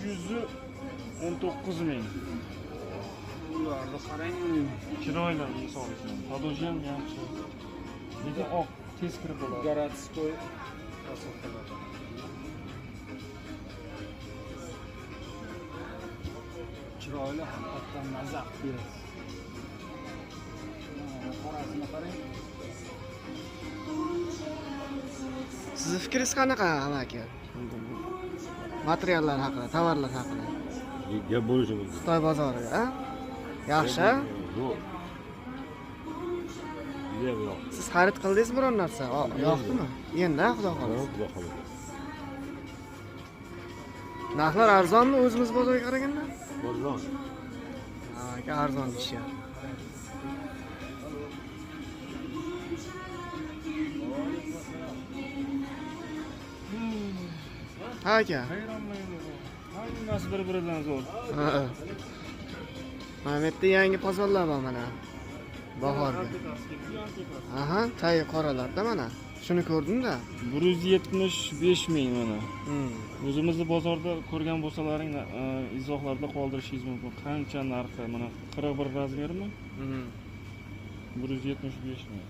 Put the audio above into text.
319 ming. Ularni qarang. Chiroyli misol uchun. Podoshi ham yaxshi. Lekin oq tez kirib bo'ladi. Городской krossovkalar. Chiroyli, haqiqatdan maza qilib beradi. Mana qorasini qarang. Sizni fikringiz qanaqa, aka? Materiallar haqida, tovarlar haqida. Gap bo'lishi mumkin. Xitoy bozoriga, a? Yaxshi? A? Zo'r. Judayam yoqdi. Siz xarid qildingiz biron narsa? Yoqdimi? Endi, a, xudo xohlasa. Xudo xohlasa. Narxlar arzonmi o'zimiz bozorga qaraganda? Arzon. Ha, aka, arzon deyishyapti. Ha, aka. Hammasi bir-biridan zo'r. Ha. Mana bu yerda yangi pozonlar bor mana. Bahorga. Aha, tagi qoralarda mana. Shuni ko'rdim-da. 175 ming mana. O'zimizni bozorda ko'rgan bo'lsalaring, izohlarda qoldirishingiz mumkin. Qancha narxi? Mana 41 razmermi? 175 ming.